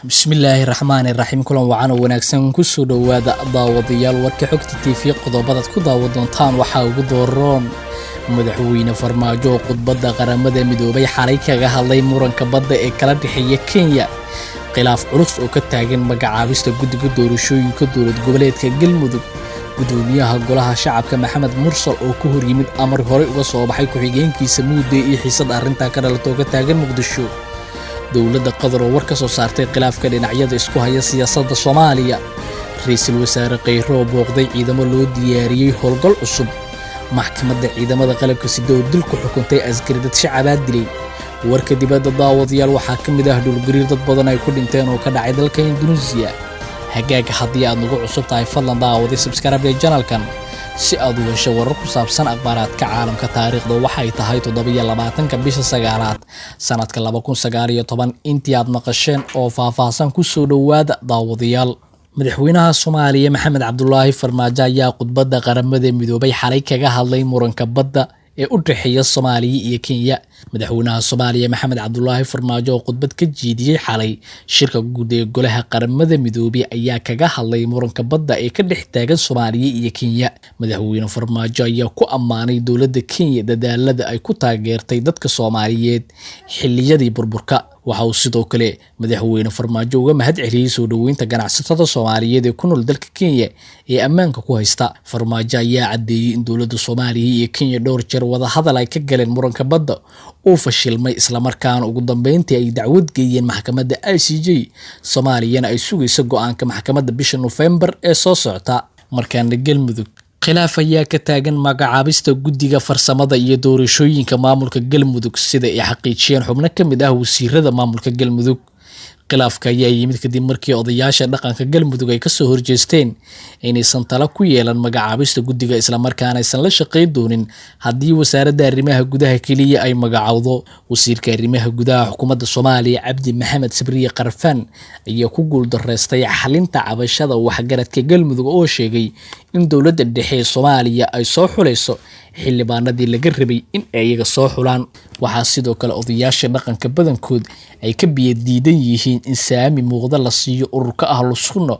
Bismillaahi raxmaani raxiim. Kulan wacan oo wanaagsan, kusoo dhowaada daawadayaal warka Xogta TV. Qodobadaad ku daawa doontaan waxaa ugu dooroon: Madaxweyne Farmaajo oo khudbadda Qaramada Midoobay xalay kaga hadlay muranka badda ee kala dhexeeya Kenya, khilaaf culus oo ka taagan magacaabista guddiga doorashooyinka dowlad goboleedka Galmudug, gudoomiyaha Golaha Shacabka Maxamed Mursal oo ka horyimid amar horey uga soo baxay ku-xigeenkiisa Muudey iyo xiisad arrintaa ka dhalatoo ka taagan Muqdisho, dowladda Qatar oo war ka soo saartay khilaafka dhinacyada isku haya siyaasadda Soomaaliya, ra-iisul wasaare Kheyre oo booqday ciidamo loo diyaariyey howlgal cusub, maxkamadda ciidamada qalabka sida oo dil ku xukuntay askari dad shacabaa dilay. Warka dibadda, daawadayaal, waxaa ka mid ah dhulgariir dad badan ay ku dhinteen oo ka dhacay dalka Induneisiya. Hagaaga, haddii aad nagu cusub tahay, fadlan daawaday subscribe ee channelkan si aad u hesho warar ku saabsan akhbaaraadka caalamka. Taariikhda waxay tahay 27-ka bisha sagaalaad sanadka 2019. Intii aad maqasheen oo faahfaahsan, kusoo dhowaada daawadayaal. Madaxweynaha Soomaaliya Maxamed Cabdulaahi Farmaajo ayaa khudbadda Qaramada Midoobay xalay kaga hadlay muranka badda ee u dhexeeya Soomaaliya iyo Kenya. Madaxweynaha Soomaaliya Maxamed Cabdulaahi Farmaajo oo khudbad ka jeediyey xalay shirka guud ee Golaha Qaramada Midoobay ayaa kaga hadlay muranka badda ee ka dhex taagan Soomaaliya iyo Kenya. Madaxweyne Farmaajo ayaa ku ammaanay dowladda Kenya dadaalada ay ku taageertay dadka Soomaaliyeed xilliyadii burburka. Waxa uu sidoo kale madaxweyne Farmaajo uga mahad celiyey soo dhoweynta ganacsatada Soomaaliyeed ee ku nool dalka Kenya ee ammaanka ku haysta. Farmaajo ayaa caddeeyey in dowladda Soomaaliya iyo Kenya dhowr jeer wadahadal ay ka galeen muranka badda uu fashilmay, islamarkaana ugu dambeyntii ay dacwad geeyeen maxkamadda ICJ, Soomaaliyana ay sugayso go-aanka maxkamadda bisha Nofembar ee soo socota. Markaana Galmudug, khilaaf ayaa ka taagan magacaabista guddiga farsamada iyo doorashooyinka maamulka Galmudug, sida ay xaqiijiyeen xubno ka mid ah wasiirada maamulka Galmudug. Khilaafka ayaa yimid kadib markii odayaasha dhaqanka Galmudug ay kasoo horjeesteen inaysan talo ku yeelan magacaabista guddiga, islamarkaana aysan la shaqeyn doonin haddii Wasaaradda Arrimaha Gudaha keliya ay magacowdo. Wasiirka Arrimaha Gudaha xukuumadda Soomaaliya Cabdi Maxamed Sabriye Karfaan ayaa ku guuldareystay xalinta cabashada waxgaradka Galmudug oo sheegay in dowladda dhexe ee Soomaaliya ay soo xulayso xildhibaanadii laga rabay in ay iyaga soo xulaan. Waxaa sidoo kale odayaasha dhaqanka badankood ay ka biyo diidan yihiin in saami muuqda la siiyo ururka Ahlu Sunna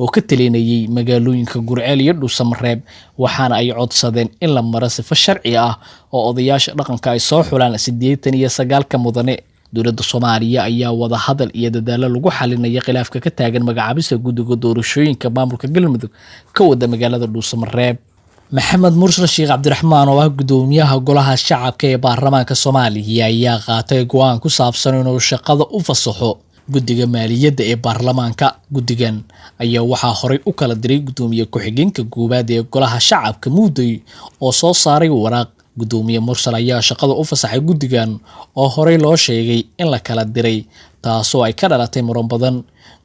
oo ka talinayay magaalooyinka Gurceel iyo Dhuusamareeb, waxaana ay codsadeen in la maro sifo sharci ah oo odayaasha dhaqanka ay soo xulaan 89-ka mudane. Dowladda Soomaaliya ayaa wada hadal iyo dadaalo lagu xalinaya khilaafka ka taagan magacaabista guddiga doorashooyinka maamulka Galmudug ka wada magaalada Dhuusamareeb. Maxamed Mursal Sheekh Cabdiraxmaan oo ah gudoomiyaha Golaha Shacabka ee baarlamaanka Soomaaliya ayaa qaatay go-aan ku saabsan inuu shaqada u fasaxo guddiga maaliyadda ee baarlamaanka. Guddigan ayaa waxaa horey u kala diray gudoomiye ku-xigeenka koowaad ee Golaha Shacabka Muudey oo soo saaray waraaq. Gudoomiye Mursal ayaa shaqada u fasaxay guddigan oo horey loo sheegay in la kala diray, taasoo ay ka dhalatay muran badan.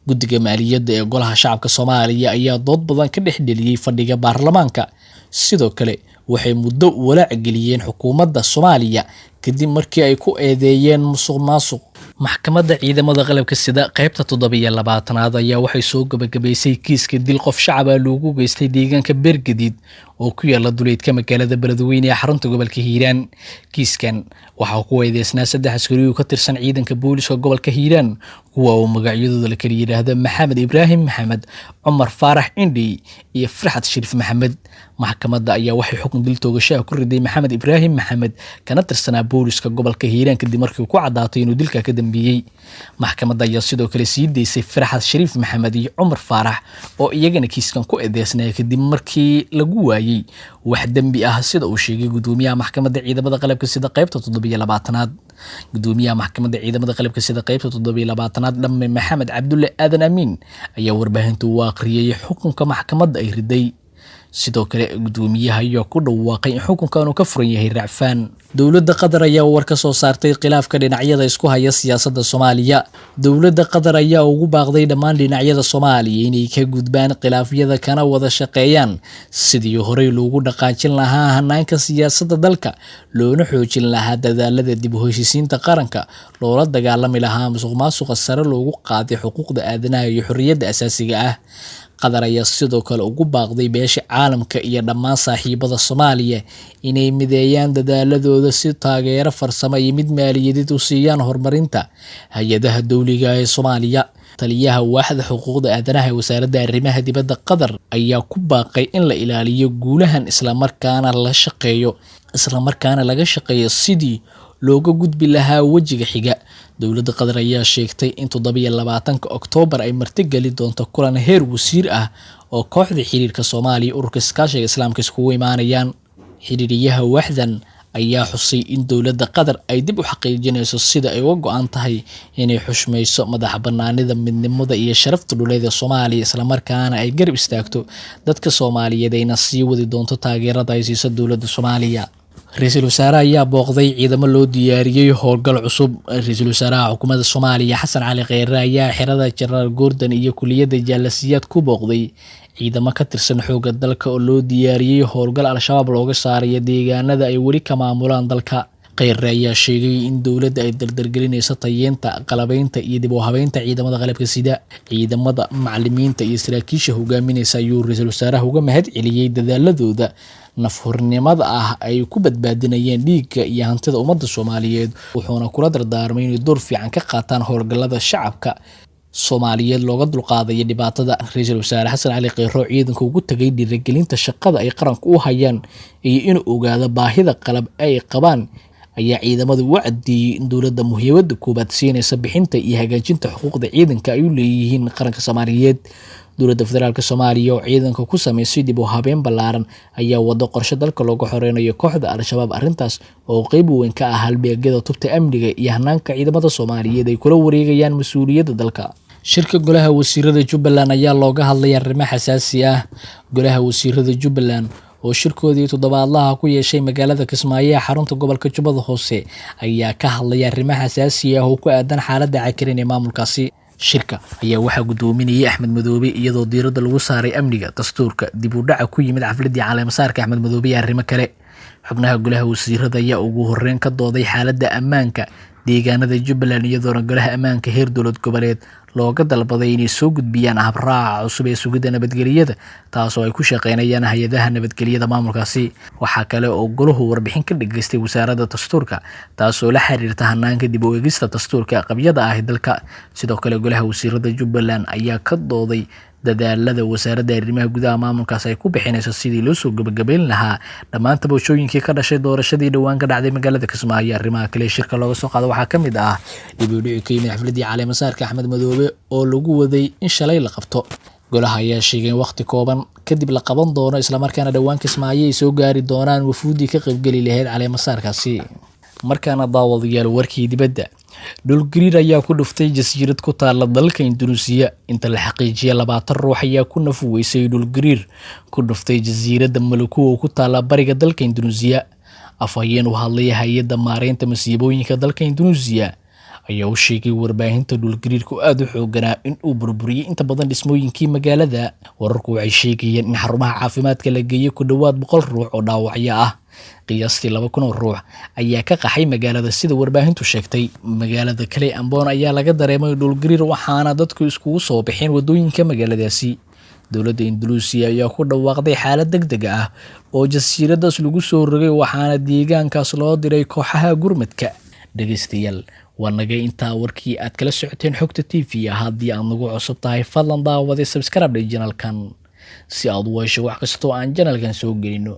Guddiga maaliyadda ee Golaha Shacabka Soomaaliya ayaa dood badan ka dhex dheliyey fadhiga baarlamaanka. Sidoo kale waxay muddo walaac geliyeen xukuumadda Soomaaliya kadib markii ay ku eedeeyeen musuq maasuq. Maxkamadda ciidamada qalabka sida qeybta 27-aad ayaa waxay soo gabagabaysay kiiska dil qof shacaba loogu geystay deegaanka Beergadiid oo ku yaala duleedka magaalada Beledweyne ee xarunta gobolka Hiiraan. Kiiskan waxaa ku eedeysnaa saddex askari oo ka tirsan ciidanka booliska gobolka Hiiraan, kuwa uu magacyadooda la kala yidhaahdo Maxamed Ibraahim Maxamed, Cumar Faarax Cindhi iyo Farxad Shariif Maxamed. Maxkamadda ayaa waxay xukun dil toogashaha ku riday Maxamed Ibraahim Maxamed, kana tirsanaa booliska gobolka Hiiraan, kadib markii ku caddaatay inuu dilka ka dambeeyey. Maxkamadda ayaa sidoo kale sii daysay Farxad Shariif Maxamed iyo Cumar Faarax oo iyagana kiiskan ku eedeysnaya, kadib markii lagu waayey wax dembi ah, sida uu sheegay gudoomiyaha maxkamadda ciidamada qalabka sida qeybta 27-aad. Gudoomiyaha maxkamadda ciidamada qalabka sida qeybta 27-aad, Dhamme Maxamed Cabdulle Aadan Amiin, ayaa warbaahinta u akhriyay xukunka maxkamadda ay riday. Sidoo kale gudoomiyaha ayaa ku dhawaaqay in xukunkan uu ka furan yahay racfaan. Dowladda Qatar ayaa war ka soo saartay khilaafka dhinacyada isku haya siyaasadda Soomaaliya. Dowladda Qatar ayaa ugu baaqday dhammaan dhinacyada Soomaaliya inay ka gudbaan khilaafyada kana wada shaqeeyaan sidii horey loogu dhaqaajin lahaa hanaanka siyaasadda dalka, loona xoojin lahaa dadaalada dib u heshiisiinta qaranka, loola dagaalami lahaa musuq maasuqa, sare loogu qaaday xuquuqda aadanaha iyo xorriyadda asaasiga ah. Qatar ayaa sidoo kale ugu baaqday beesha caalamka iyo dhammaan saaxiibada Soomaaliya inay mideeyaan dadaaladooda si taageero farsamo iyo mid maaliyadeed u siiyaan horumarinta hay-adaha dowliga ee Soomaaliya. Taliyaha waaxda xuquuqda aadanaha ee wasaaradda arrimaha dibadda Qatar ayaa ku baaqay in la ilaaliyo guulahan islamarkaana la shaqeeyo islamarkaana laga shaqeeyo sidii looga gudbi lahaa wejiga xiga. Dowladda Qatar ayaa sheegtay in 27-ka Oktoobar ay martigeli doonto kulan heer wasiir ah oo kooxda xiriirka Soomaaliya ururka iskaashiga Islaamka iskugu imaanayaan. Xiriiriyaha waaxdan ayaa xusay in dowladda Qatar ay dib u xaqiijinayso sida ay uga go'an tahay inay xushmayso madax bannaanida, midnimada iyo sharafta dhuleed ee Soomaaliya, islamarkaana ay garab istaagto dadka Soomaaliyeed ayna sii wadi doonto taageerada ay siiso dowladda Soomaaliya. Ra-iisul wasaare ayaa booqday ciidamo loo diyaariyey howlgal cusub. Ra-iisul wasaaraha xukuumadda Soomaaliya Xasan Cali Kheyre ayaa xerada Jenaraal Gordon iyo kuliyadda Jaalasiyaad ku booqday ciidamo ka tirsan xoogga dalka oo loo diyaariyey howlgal Al-Shabaab looga saarayo deegaanada ay weli ka maamulaan dalka. Kheyre ayaa sheegay in dowladda ay dardargelinayso tayeynta, qalabaynta iyo dib u habeynta ciidamada qalabka sida. Ciidamada, macallimiinta iyo saraakiisha hogaaminaysa ayuu ra-iisul wasaaraha uga mahad celiyey dadaaladooda nafhurnimada ah ay ku badbaadinayeen dhiigga iyo hantida ummadda Soomaaliyeed, wuxuuna kula dardaarmay inay door fiican ka qaataan howlgallada shacabka Soomaaliyeed looga dulqaadayo dhibaatada. Ra-iisul wasaare Xasan Cali Kheyre oo ciidanka ugu tagay dhiirigelinta shaqada ay qaranku u hayaan iyo inuu ogaado baahida qalab ay qabaan ayaa ciidamada u caddeeyey in dowladda muhiimadda koowaad siinaysa bixinta iyo hagaajinta xuquuqda ciidanka ay u leeyihiin qaranka Soomaaliyeed. Dowladda federaalk Soomaaliya oo ciidanka ku sameysay dib u habeyn ballaaran ayaa wado qorshe dalka looga xoreynayo kooxda Al-Shabaab, arrintaas oo qeyb weyn ka ah halbeegyada tubta amniga iyo hanaanka ciidamada Soomaaliyeed ay kula wareegayaan mas-uuliyadda dalka. Shirka golaha wasiirada Jubbaland ayaa looga hadlay arrimo xasaasi ah. Golaha wasiirada Jubbaland oo shirkoodii toddobaadlaha ku yeeshay magaalada Kismaayo ee xarunta gobolka Jubbada Hoose ayaa ka hadlay arrimo xasaasi ah oo ku aadan xaaladda cakiran ee maamulkaasi. Shirka ayaa waxaa gudoominayay Axmed Madoobe, iyadoo diiradda lagu saaray amniga, dastuurka, dib u dhaca ku yimid xafladii caleemasaarka Axmed Madoobe iyo arrimo kale. Xubnaha golaha wasiirada ayaa ugu horreyn ka dooday xaaladda ammaanka deegaanada Jubbaland, iyadoona golaha ammaanka heer dowlad goboleed looga dalbaday inay soo gudbiyaan habraaca cusub ee sugidda nabadgelyada, taasoo ay ku shaqeynayaan hay-adaha nabadgelyada maamulkaasi. Waxaa kale oo golahu warbixin ka dhageystay wasaaradda dastuurka, taasoo la xiriirta hanaanka dib u eegista dastuurka qabyada ah ee dalka. Sidoo kale golaha wasiirada Jubbaland ayaa ka dooday dadaalada wasaaradda arrimaha gudaha maamulkaas ay ku bixinayso sidii loo soo gabagabeyn lahaa dhammaan tabashooyinkii ka dhashay doorashadii dhowaan ka dhacday magaalada Kismaayo. Arrimaha kale ee shirka looga soo qaado waxaa ka mid ah dib u dhici ka yimid xafladii caleemasaarka Axmed Madoobe oo lagu waday in shalay la qabto. Golaha ayaa sheegay in waqti kooban kadib la qaban doono, islamarkaana dhowaan Kismaayo ay soo gaari doonaan wafuudii ka qaybgeli lahayd caleemasaarkaasi. Markaana daawadayaal, warkii dibadda. Dhulgariir ayaa ku dhuftay jasiirad ku taala dalka Indunuusiya. Inta la xaqiijiyay 20 ruux ayaa ku naf weysay dhulgariir ku dhuftay jasiiradda Maluku oo ku taala bariga dalka Indunuusiya. Afhayeen u hadlay hay-adda maareynta masiibooyinka dalka Indunuusiya ayaa u sheegay warbaahinta dhulgariirku aada u xooganaa in uu burburiyey inta badan dhismooyinkii magaalada. Wararku waxay sheegayeen in xarumaha caafimaadka la geeyey ku dhowaad 100 ruux oo dhaawacyo ah. Qiyaastii 2000 oo ruux ayaa ka qaxay magaalada, sida warbaahintu sheegtay. Magaalada kale Ambon ayaa laga dareemay dhulgariir, waxaana dadku iskugu soo baxeen wadooyinka magaaladaasi. Dowladda Indunuusiya ayaa ku dhawaaqday xaalad degdeg ah oo jasiiradaas lagu soo rogay, waxaana deegaankaas loo diray kooxaha gurmadka. Dhegeystayaal, waa naga intaa warkii aad kala socoteen Xogta TV. Haddii aad nagu cusub tahay, fadlan daawade subscribe channelkan si aad u hesho wax kastoo aan channelkan soo gelino.